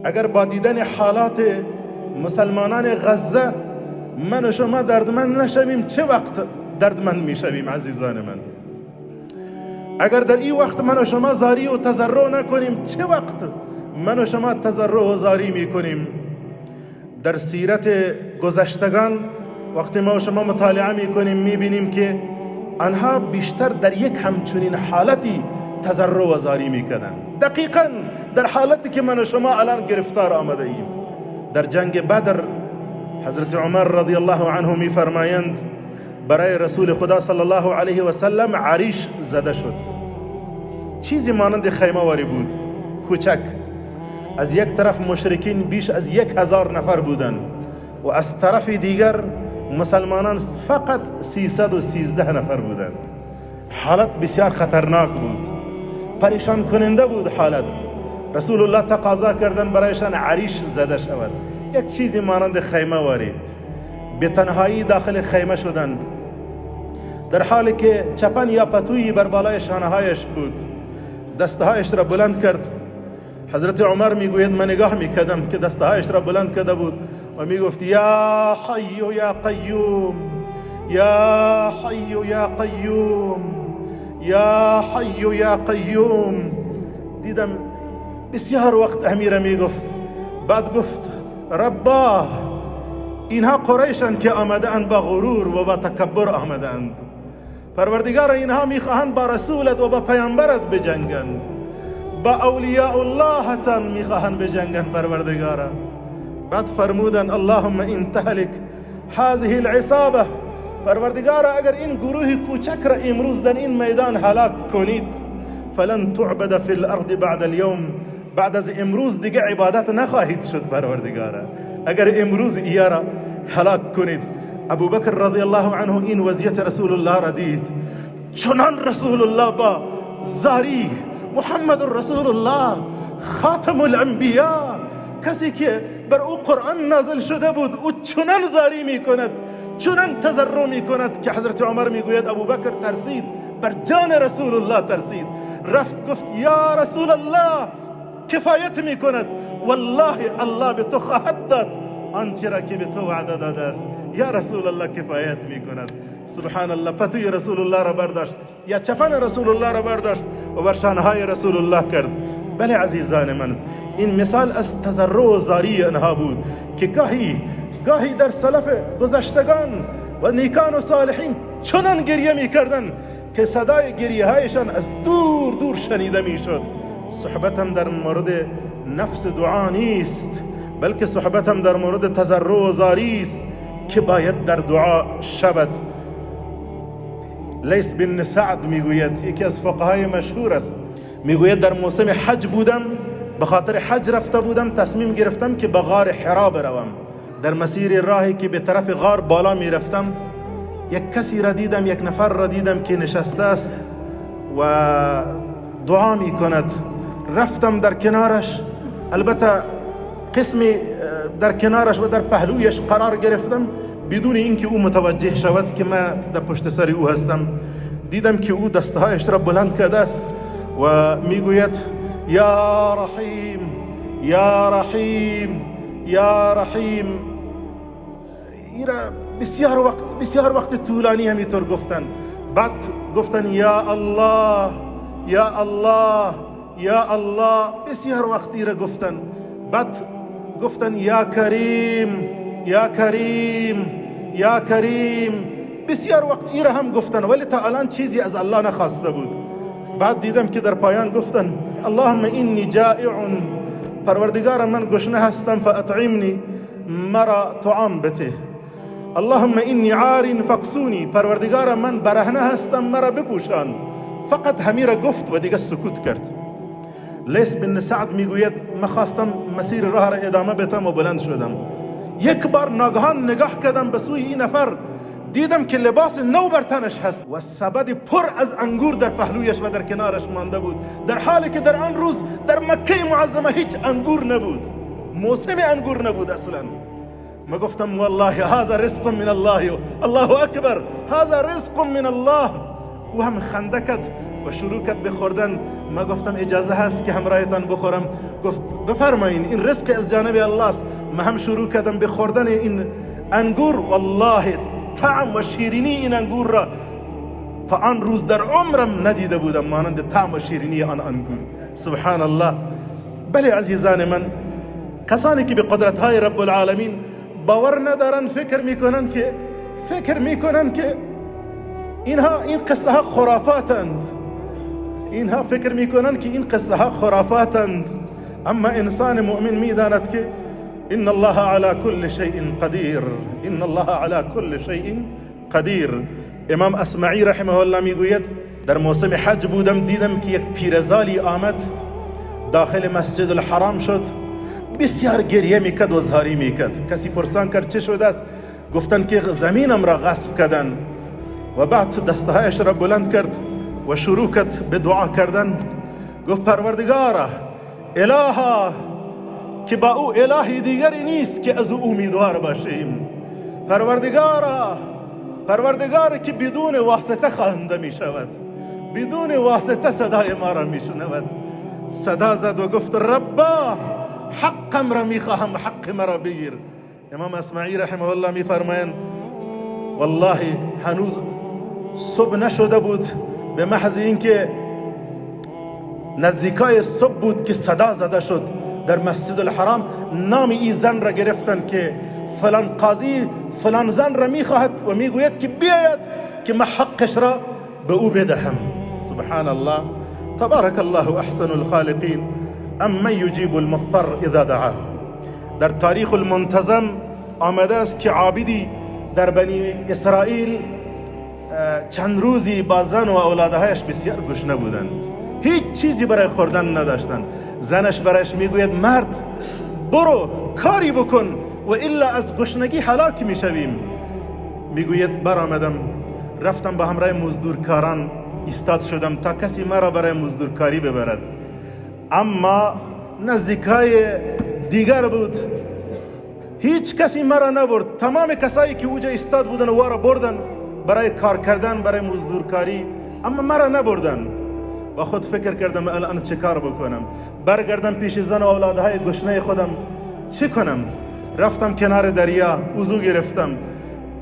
اگر با دیدن حالات مسلمانان غزه من و شما دردمند نشویم، چه وقت دردمند میشویم عزیزان من؟ اگر در این وقت من و شما زاری و تضرع نکنیم، چه وقت من و شما تضرع و زاری میکنیم؟ در سیرت گذشتگان وقتی ما و شما مطالعه میکنیم، میبینیم که آنها بیشتر در یک همچنین حالتی تضرع و زاری میکردن، دقیقا در حالتی که من و شما الان گرفتار آمده ایم. در جنگ بدر حضرت عمر رضی الله عنه میفرمایند برای رسول خدا صلی الله علیه و سلم عریش زده شد. چیزی مانند خیمه واری بود، کوچک. از یک طرف مشرکین بیش از 1000 نفر بودند و از طرف دیگر مسلمانان فقط 313 نفر بودند. حالت بسیار خطرناک بود، پریشان کننده بود حالت. رسول الله تقاضا کردن برایشان عریش زده شود، یک چیزی مانند خیمه واری. به تنهایی داخل خیمه شدند، در حالی که چپن یا پتویی بر بالای شانه‌هایش بود. دستهایش را بلند کرد. حضرت عمر میگوید من نگاه میکردم که دستهایش را بلند کرده بود و میگفت یا حی یا قیوم، یا حی یا قیوم، یا حی یا قیوم. دیدم بسیار وقت امیره میگفت. بعد گفت رباه، اینها قریشند که آمده با غرور و با تکبر آمدند. پروردگار، اینها میخواهند با رسولت و با پیامبرت بجنگند، با اولیاء الله تان میخواهند بجنگند پروردگارا. بعد فرمودن اللهم ان تهلك هذه العصابه، پروردگارا اگر این گروه کوچک را امروز در این میدان هلاک کنید، فلن تعبد فی الارض بعد اليوم، بعد از امروز دیگه عبادت نخواهید شد پروردگارا، اگر امروز ایا را هلاک کنید. ابوبکر رضی الله عنه این وضعیت رسول الله را دید، چنان رسول الله با زاری، محمد رسول الله، خاتم الانبیاء، کسی که بر او قرآن نازل شده بود، او چنان زاری میکند، چنان تضرع میکند که حضرت عمر میگوید ابوبکر ترسید، بر جان رسول الله ترسید. رفت گفت یا رسول الله، کفایت میکند، والله الله به تو خواهد داد آنچه را که به تو وعده داده است. یا رسول الله، کفایت میکند. سبحان الله، پتوی رسول الله را برداشت یا چپن رسول الله را برداشت و بر شانهای رسول الله کرد. بله عزیزان من، این مثال از تضرع و زاری آنها بود که گاهی گاهی در سلف گذشتگان و نیکان و صالحین چنان گریه میکردند که صدای گریه هایشان از دور دور شنیده میشد. صحبتم در مورد نفس دعا نیست، بلکه صحبتم در مورد تضرع و زاری است که باید در دعا شود. لیث بن سعد میگوید، یکی از فقهای مشهور است، میگوید در موسم حج بودم، به خاطر حج رفته بودم، تصمیم گرفتم که به غار حرا بروم. در مسیر راهی که به طرف غار بالا میرفتم، یک کسی را دیدم، یک نفر را دیدم که نشسته است و دعا میکند. رفتم در کنارش، البته قسمی در کنارش و در پهلویش قرار گرفتم بدون اینکه او متوجه شود که من در پشت سر او هستم. دیدم که او دستهایش را بلند کرده است و میگوید یا رحیم، یا رحیم، یا رحیم. ایرا بسیار وقت، بسیار وقت طولانی همینطور گفتن. بعد گفتن یا الله، یا الله، یا الله. بسیار وقتی را گفتن. بعد گفتن یا کریم، یا کریم، یا کریم. بسیار وقت ایره هم گفتن، ولی تا الان چیزی از الله نخواسته بود. بعد دیدم که در پایان گفتن اللهم انی جائع، پروردگار من گشنه هستم، فاطعمنی، مرا طعام بته. اللهم انی عار فاکسونی، پروردگار من برهنه هستم، مرا بپوشان. فقط همیره گفت و دیگه سکوت کرد. لیث بن سعد میگوید من خواستم مسیر راه را ادامه بدم و بلند شدم. یک بار ناگهان نگاه کردم به سوی این نفر، دیدم که لباس نو بر تنش هست و سبد پر از انگور در پهلویش و در کنارش مانده بود، در حالی که در آن روز در مکه معظمه هیچ انگور نبود، موسم انگور نبود اصلا. ما گفتم والله هذا رزق من الله، الله اکبر، هذا رزق من الله. او هم خنده کرد. و شروع کرد به خوردن. ما گفتم اجازه هست که همراهتان بخورم؟ گفت بفرمایین، این رزق از جانب الله است. ما هم شروع کردم به خوردن این انگور. والله طعم و شیرینی این انگور را تا آن روز در عمرم ندیده بودم مانند طعم و شیرینی آن انگور. سبحان الله. بله عزیزان من، کسانی که به قدرت های رب العالمین باور ندارن فکر میکنن که اینها، این قصه ها خرافاتند. اینها فکر میکنن که این قصه ها خرافاتند، اما انسان مؤمن میداند که ان الله على كل شيء قدیر، ان الله على كل شيء قدیر. امام اصمعی رحمه الله میگوید در موسم حج بودم، دیدم که یک پیرزالی آمد داخل مسجد الحرام شد، بسیار گریه میکرد و زاری میکرد. کسی پرسان کرد چه شده است؟ گفتن که زمینم را غصب کردن. و بعد دستهایش را بلند کرد و شروع کرد به دعا کردن. گفت پروردگارا، الها که با او الهی دیگری نیست که از او امیدوار باشیم، پروردگارا، پروردگار که بدون واسطه خوانده می شود، بدون واسطه صدای ما را می شنود. صدا زد و گفت ربا، حقم را می خواهم، حق مرا بگیر. امام اصمعی رحمه الله می فرمایند والله هنوز صبح نشده بود، به محض اینکه نزدیکای صبح بود که صدا زده شد در مسجد الحرام، نام ای زن را گرفتن که فلان قاضی فلان زن را میخواهد و میگوید که بیاید که ما حقش را به او بدهم. سبحان الله. تبارک الله احسن الخالقین. امن یجیب المضطر اذا دعاه. در تاریخ المنتظم آمده است که عابدی در بنی اسرائیل چند روزی با زن و اولادهایش بسیار گشنه بودند، هیچ چیزی برای خوردن نداشتند. زنش برایش میگوید مرد، برو کاری بکن و الا از گشنگی هلاک میشویم. میگوید برآمدم، رفتم به همراه مزدورکاران ایستاد شدم تا کسی مرا برای مزدورکاری ببرد. اما نزدیکای دیگر بود، هیچ کسی مرا نبرد. تمام کسایی که اوجا ایستاد بودن و را بردن برای کار کردن، برای مزدورکاری، اما مرا نبردن. با خود فکر کردم الان چه کار بکنم؟ برگردم پیش زن و اولادهای گشنه خودم؟ چه کنم؟ رفتم کنار دریا، وضو گرفتم،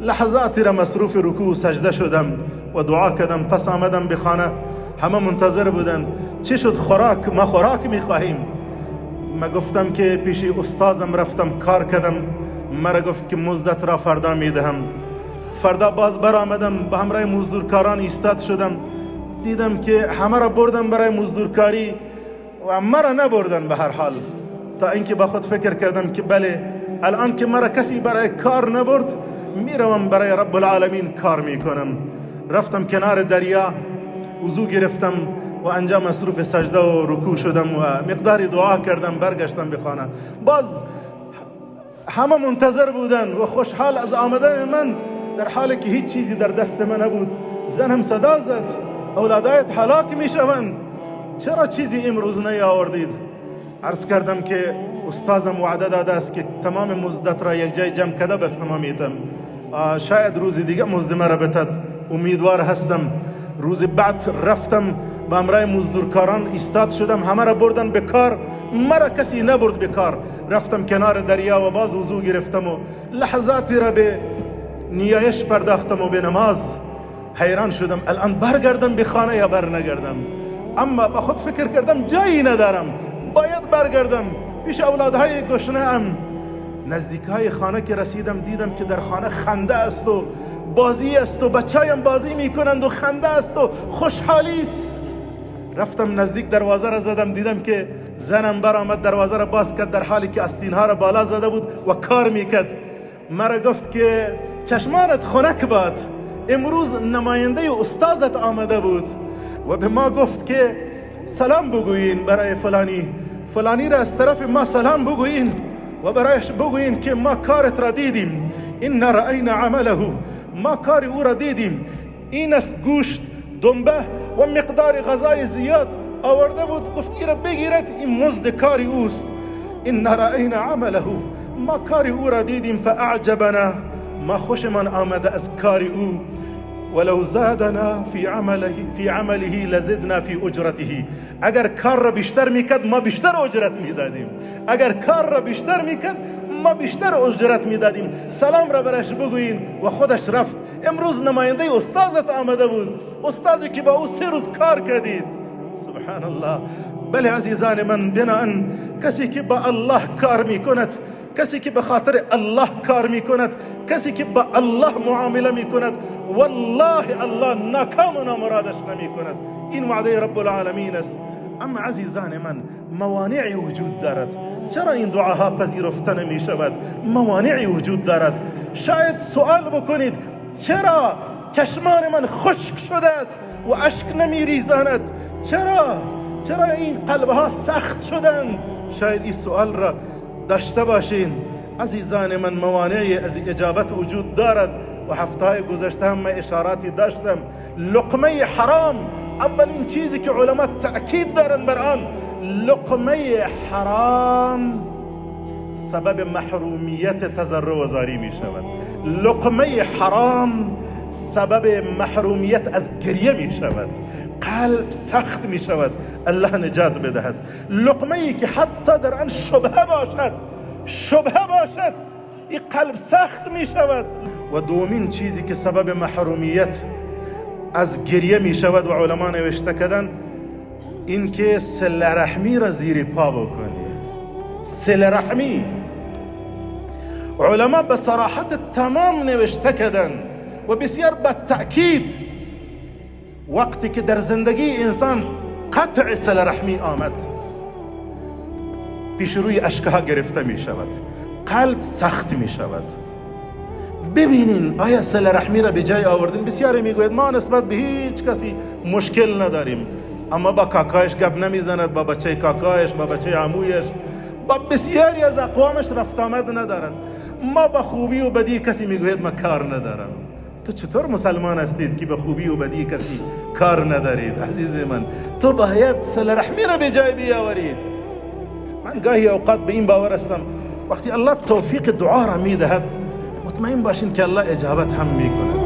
لحظاتی را مصروف رکوع و سجده شدم و دعا کردم. پس آمدم به خانه، همه منتظر بودن چه شد خوراک، ما خوراک میخواهیم. ما گفتم که پیش استازم رفتم، کار کردم، مرا گفت که مزدت را فردا میدهم. فردا باز برآمدم، به همراه مزدورکاران ایستاد شدم، دیدم که همه را بردن برای مزدورکاری و مرا نبردن. به هر حال تا اینکه با خود فکر کردم که بله، الان که مرا کسی برای کار نبرد، میروم برای رب العالمین کار میکنم. رفتم کنار دریا، وضو گرفتم و انجا مصروف سجده و رکوع شدم و مقداری دعا کردم. برگشتم به خانه، باز همه منتظر بودن و خوشحال از آمدن من، در حالی که هیچ چیزی در دست من نبود. زنم صدا زد اولادایت هلاک میشوند، چرا چیزی امروز نیاوردید؟ عرض کردم که استازم وعده داده است که تمام مزدت را یک جای جمع کرده به شما میتم، شاید روز دیگه مزد مرا بتد، امیدوار هستم. روز بعد رفتم به همراه مزدورکاران ایستاد شدم، همه را بردن به کار، مرا کسی نبرد به کار. رفتم کنار دریا و باز وضو گرفتم و لحظاتی را به نیایش پرداختم و به نماز. حیران شدم الان برگردم به خانه یا بر نگردم؟ اما با خود فکر کردم جایی ندارم، باید برگردم پیش اولادهای گشنه ام. نزدیک های خانه که رسیدم، دیدم که در خانه خنده است و بازی است و بچه‌ایم بازی میکنند و خنده است و خوشحالی است. رفتم نزدیک، دروازه را زدم، دیدم که زنم برآمد، دروازه را باز کرد، در حالی که آستینها را بالا زده بود و کار میکرد. مرا گفت که چشمانت خنک باد، امروز نماینده استازت آمده بود و به ما گفت که سلام بگویین برای فلانی، فلانی را از طرف ما سلام بگویین و برایش بگویین که ما کارت را دیدیم. انا رأینا عمله، ما کار او را دیدیم. این است گوشت دنبه و مقدار غذای زیاد آورده بود. گفت این را بگیرد، این مزد کاری اوست. انا رأینا عمله، ما کار او را دیدیم. فاعجبنا، ما خوشمان آمده از کار او. ولو زادنا في عمله لزدنا في اجرته. اگر کار را بیشتر میکرد ما بیشتر اجرت میدادیم. اگر کار را بیشتر میکرد ما بیشتر اجرت میدادیم. سلام را برش بگویین. و خودش رفت. امروز نماینده استادت آمده بود، استادی که با او 3 روز کار کردید. سبحان الله. بله عزیزان من، بناءً کسی که با الله کار میکند، کسی که به خاطر الله کار میکند، کسی که با الله معامله میکند، والله الله ناکام و نامرادش نمیکند. این وعده رب العالمین است. اما عزیزان من، موانعی وجود دارد. چرا این دعاها پذیرفته نمی شود؟ موانعی وجود دارد. شاید سوال بکنید چرا چشمان من خشک شده است و اشک نمی ریزاند؟ چرا این قلبها سخت شدند؟ شاید این سوال را داشته باشین. عزیزان من، موانعی از اجابت وجود دارد و هفته گذشته هم من اشاراتی داشتم. لقمه حرام، اولین چیزی که علما تأکید دارند بر آن، لقمه حرام سبب محرومیت تضرع و زاری می شود. لقمه حرام سبب محرومیت از گریه می شود. قلب سخت می شود. الله نجات بدهد. لقمه ای که حتی در آن شبهه باشد، شبهه باشد، این قلب سخت می شود. و دومین چیزی که سبب محرومیت از گریه می شود و علما نوشته کردن، این که صله رحمی را زیر پا بکنید. صله رحمی علما به صراحت تمام نوشته کردن و بسیار به تأکید، وقتی که در زندگی انسان قطع صله رحمی آمد، پیش روی اشکها گرفته می شود، قلب سخت می شود. ببینین آیا صله رحمی را به جای آوردین؟ بسیاری میگوید ما نسبت به هیچ کسی مشکل نداریم، اما با کاکایش گپ نمیزند، با بچه کاکایش، با بچه عمویش، با بسیاری از اقوامش رفت آمد ندارد. ما با خوبی و بدی کسی میگوید ما کار ندارم. تو چطور مسلمان هستید که به خوبی و بدی کسی کار ندارید؟ عزیز من، تو باید صله رحمی را به جای بیاورید. من گاهی اوقات به این باور هستم وقتی الله توفیق دعا را میدهد، مطمئن باشین که الله اجابت هم میکند.